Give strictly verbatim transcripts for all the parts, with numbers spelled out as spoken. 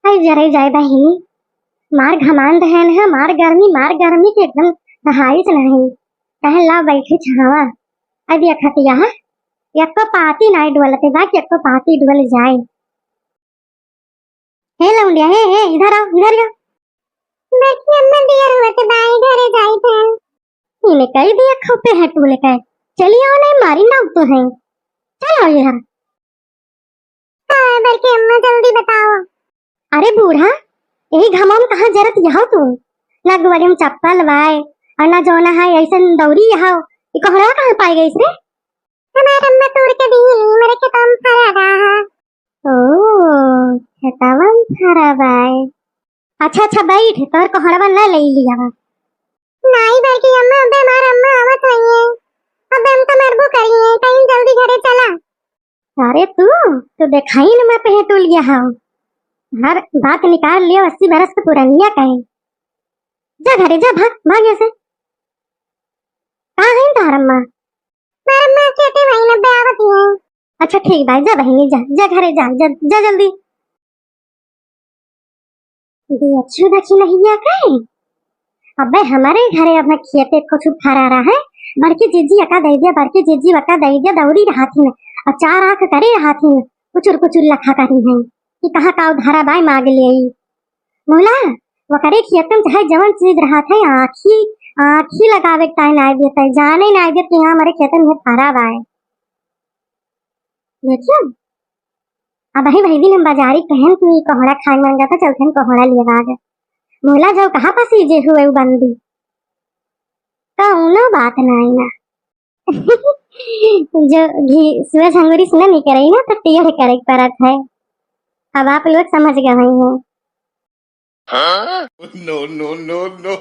अरे जरे जाए बहिनी, मार घमंड है ना, मार गर्मी, मार गर्मी के एकदम रहाइस नहीं। कहे ला बैठी छावा। अब ये खतिया है, एको पाती नाई डोलते बा कि एको पाती डोल जाए। हे लौंडिया, हे, हे, इधर आओ, इधर आओ। बड़की अम्मा, देर होत बा, घरे जाई थे। इन्हें कही दिया, खपे है टूले का। चली आओ, नहीं मारी ना तो है। चल आओ इधर। हाँ, बड़की अम्मा, जल्दी बताओ। अरे बूढ़ा, यही घाम में कहाँ जरत यहो तू? ना गोड़े में चप्पल बाय, और ना जौना है ऐसन दौरी यहो। ये कोहड़ा कहाँ पाई गई रे? हमार अम्मा तोड़ के दी, मेरे खेतवा में फरा रहा। ओ, खेतवा में फरा बाय। अच्छा, अच्छा, बैठ, तोर कोहड़वा ना ले लिया बा। नाई बड़की अम्मा, अबे हमार अम्मा आवत होइए, अबे हम तो मरबो करिए, टाइम जल्दी घरे चला। अरे तू, तू देखाई न मत है टूल गया हो। हर बात निकाल लियो, अस्सी बरस के पुरनिया कहे। जा घरे जा, भाग, भाग यहाँ से। कहाँ है तार अम्मा? तार अम्मा खेते वही न बे आवत ही है। अच्छा ठीक बा, जा बहिनी, जा, जा घरे जा, जा, जा जल्दी। देखी, देखी नहिया कहे, अबे हमरे घरे अपना खेते कुछ फरा रहा है, बड़की जीजी अका दे दिया, बड़की जीजी अका दे दिया, दौड़ी रहत ही न, और चार आँख करे रहत ही न, कुचुर कुचुर लखा करी है कि कहाँ का उधारा बाय मांग ले। मुला, वकरे खेतन चाहे जवन चीज रहत है, आँखी, आँखी लगावे के टाइम ना देते, जाने ना देते कि हाँ, हमरे खेतन में फरा बाय। देखियो, अब वही, वही दिन हम बाजारी पहन के कोहड़ा खाए मन जाता, चलते हैं कोहड़ा लिए आज। मुला जाओ कहाँ पास ही जे हुए उ बंदी, कौनो बात नहीं ना। जो घी सुबह झंगुरी से ना निकले ना तो टेढ़ करे के पड़त है। अब आप लोग समझ गए हैं। हाँ? No, no, no, no।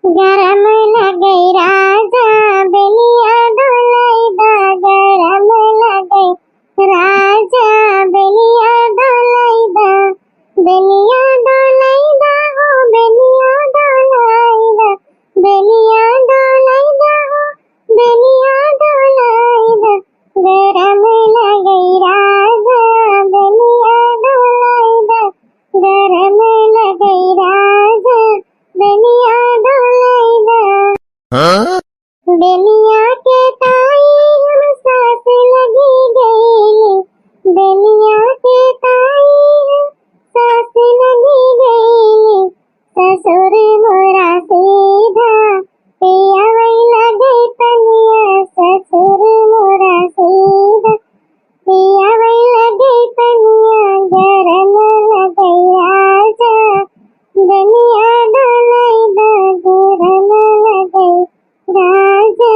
गरम लगई राजा बेनिया डोलई दा, गरम लगई राजा बेनिया डोलई दा, बेनिया डोलई दा हो, बेनिया डोलई दा, बेनिया डोलई दा हो, बेनिया डोलई दा, गरम लगई राजा बेनिया डोलई दा, गरम लगई राजा बेनिया डोलई दा। हाँ? बेनिया के ताई हम सास लगी गईली, बेनिया के ताई हम सास लगी गईली, ससुर मोरा सीधा पियावै लगे पनिया, ससुर मोरा सीधा पियावै लगे पनिया, गरम लगई राजा बेनिया डोलई दा, गरम लगई राजा।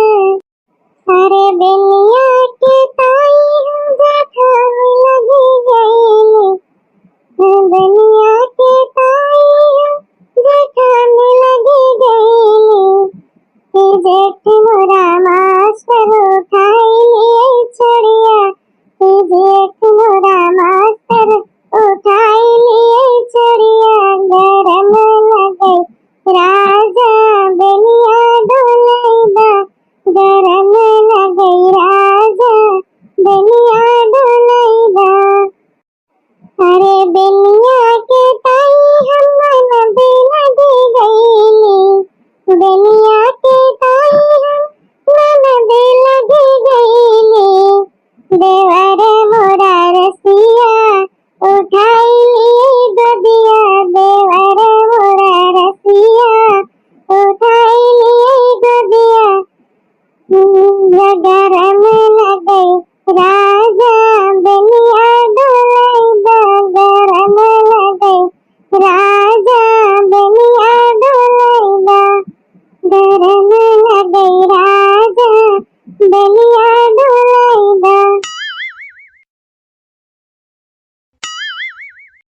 अरे बेनिया के ताई हम जेठान लगी गईली, बेनिया के ताई हम जेठान लगी गईली, कि जेठ मोरा मास्टर उठाई लिए छड़िया, कि जेठ